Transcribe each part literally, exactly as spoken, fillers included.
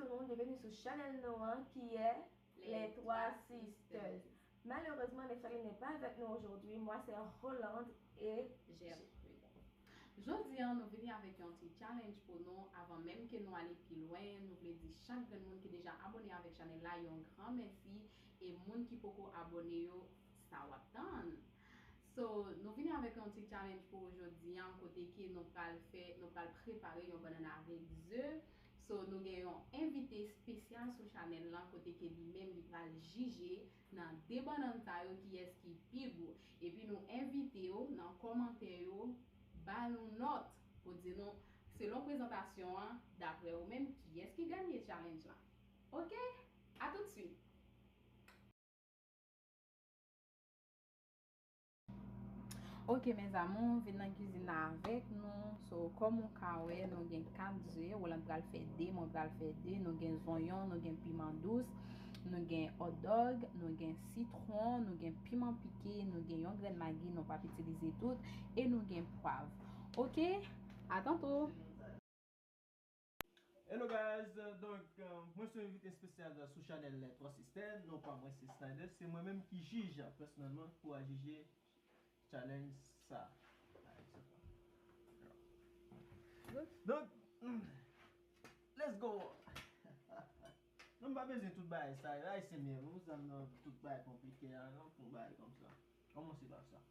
Tout le monde, bienvenue sur Chanel Noah qui est Les Trois Sisters. Malheureusement, Neftaline n'est pas avec nous aujourd'hui. Moi, c'est Rolande et Gertrude. Jodi a, nou vini avèk yon ti challenge pou nou. Avan menm ke nou ale pi lwen, nou vle di chak grenn moun ki deja abòne avèk chanèl la yon gran mèsi, e moun ki poko abòne yo, sa w ap tann. So, nou vini avèk yon ti challenge pou jodi a, kote ke nou pral fè, nou pral prepare yon bannann avèk ze. So, nou gen yon envite espesyal sou chanèl lan, kote ke li menm li pral jije nan de bannann sa yo kiyès ki pi gou. Epi nou envite yo nan kòmantè yo ba nou nòt pou di nou, selon prezantasyon an, daprè ou menm, kiyès ki ganye challenge lan. Oke? A toutswit! Oke, mes amours, vin nan kizin nan avèk nou. So, kòm ou ka wè, nou gen kat ze. Roland pral fè de, mwen pral fè de. Nou gen zonyon, nou gen piman dous, nou gen hot dog, nou gen sitwon, nou gen piman pike, nou gen yon grenn magi, nou p ap itilize tout, e nou gen pwav. Oke, a tanto! Hello guys, euh, donk, euh, mwen se envite espesyal sou chanèl Les Trois Sisters. Non pa mwen se Snyder, se mwen menm ki jij pèsonèlman pou al jije challenge sa. Donk, mm, let's go! Non, m pa bezwen tout bagay sa yo. Ayisyen m ye, ou zanmi nan tout bagay konplike a, non, pou bagay kòmsa. Kòmanse pa sa.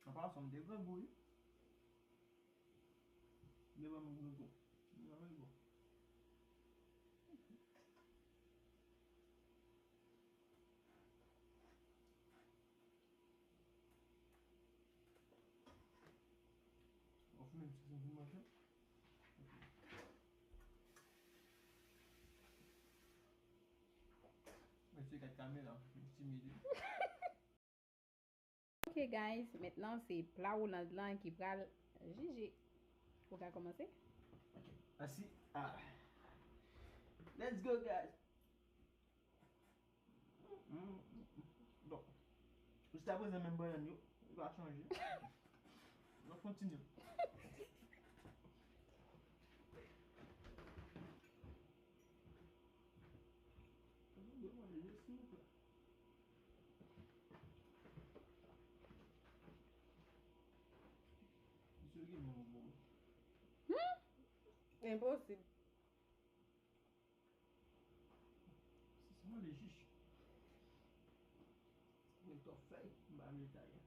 Apa sa m te grangou, wi. Devan m grangou. Mwen menm bon. Ou fè menm si se pou manje. Mwen se kat kamera, m timide. Ok guys, mentnan se pla Roland lan ki pral jije. Ou ka kòmanse? Ok. Asi. Ah. Let's go guys. Mm, mm, mm. Bon. Jiska prezan menm bannann yo, yo pa chanje. N ap kontinye. Misye gen men bon. Hmm? Enposib. Se sèlman le jij. Mwen twòp fèy, m pa vle taye.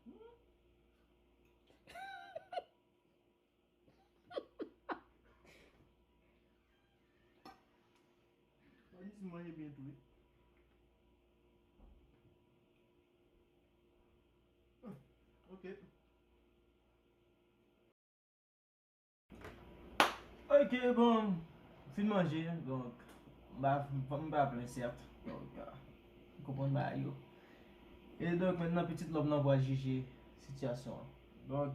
Hmm? Mwen di si manje byen tou, wi. Hmm, ok. Ok, bon, m fin manje, donk, m pa, m pa plen, sèt. Donk, ah, m konprann bagay yo. E donk, mentnan, pitit lòm nan pral jije sitiyasyon an. Donk,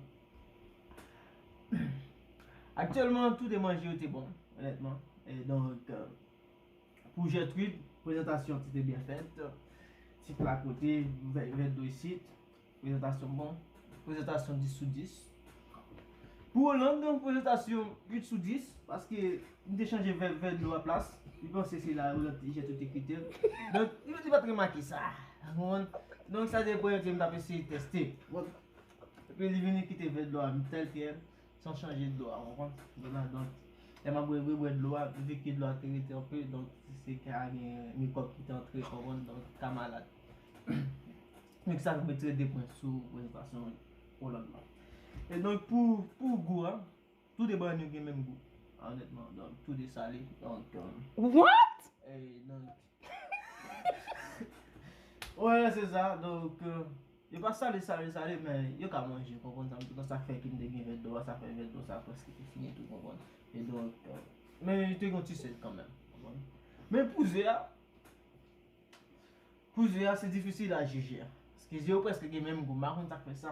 aktyèlman, tou de manje yo te bon, onètman. E donk, euh, pou Gertrude, prezantasyon ti te byen fèt. Ti pla kote, vè, vè dlo isit. Prezantasyon bon. Prezantasyon dis sou dis. Pou Roland, prezantasyon uit sou dis, paske m te chanje vè, vè dlo a plas. Li panse se la Roland te jete te kite l. Donk, li, li pa t remake sa. Ou konprann? Donk, sa te premye m t ap eseye teste. Bon. Epi li vini kite vè dlo a, m tèl ke l, san chanje dlo a, ou konprann? Donk, donk, lè m ap bwè, bwè, bwè dlo a, vi ke dlo a te rete anpe, donk, se ka gen mikwòb ki te antre, ou konprann? Donk, ka malad. Donk, sa fè m retire de pwen sou prezantasyon Roland lan. E donk, pou, pou gou a, tou de bannann yo gen menm gou, onètman. Donk, tou de sale. Donk, euh, What? E donk, wè, se sa. Donk, euh, yo pa sale, sale, sale, men yo ka manje, konprann sa m di w, sa fè ke m te gen vè dlo a, sa fè vè dlo sa prèske te fini tou, konprann. E donk, euh, men yo te gen yon ti sèl kanmenm, konprann. Men pou ze a, Pou ze a, se difisil a jije. Paske ze yo prèske gen menm gou. M pa konn sa k fè sa.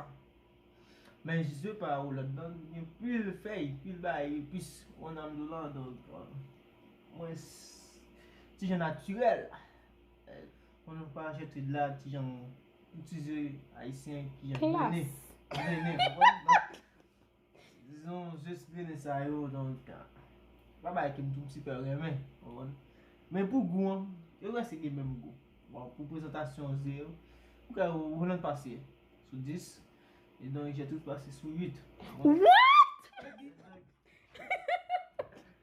Men ze pa Roland lan gen pil fèy, pil bagay, epis, konn sa m di w lan, donk, euh, Mwen, s- ti jan natirèl. Eh, Konnen pa Jètrid la, ti jan, ti jan ayisyen, ti jan grennen. Grennen, konprann? Donk, dizon, jis grennen sa yo, donk, ah, pa bagay ke m tou m siper renmen, konprann? Men pou gou an, yo reste gen menm gou. Bon, pou prezantasyon, se yo, ou ka Roland pase sou dis, e donk Jètrid pase sou uit. What?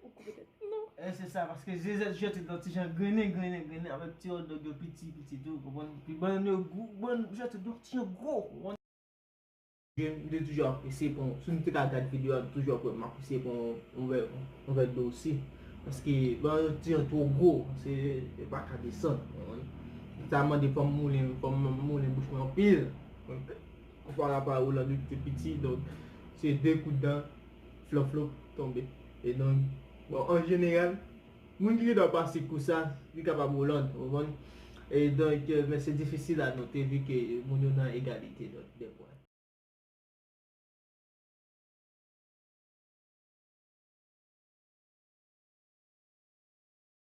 Ou koupe tèt. Non. E se sa, paske Jètrid lan ti jan grennen, grennen, grennen, avèk ti hot dog yo piti, piti tou, konprann? Pi bann yo gwo, bann Jètrid yo ti jan gwo, konprann? M te toujou apresye pran, si nou te ka gad videyo a, nou toujou ap wè m apresye pran yon vè, yon vè dlo osi. Paske bann yo ti jan twò gwo, se, se pa ka desann, konprann? Sa mande fò m moulen, fò m moulen bouch mwen anpil. Konpara pa Roland ki te piti, donk se de kout dan, flop flop, tonbe. E donk, bon, an jeneral, moun ki gendwa pase kou sa, li kapab Roland, ou konprann? E donk, eh, men se difisil a note, vi ke moun yo nan egalite, donk, de pwen.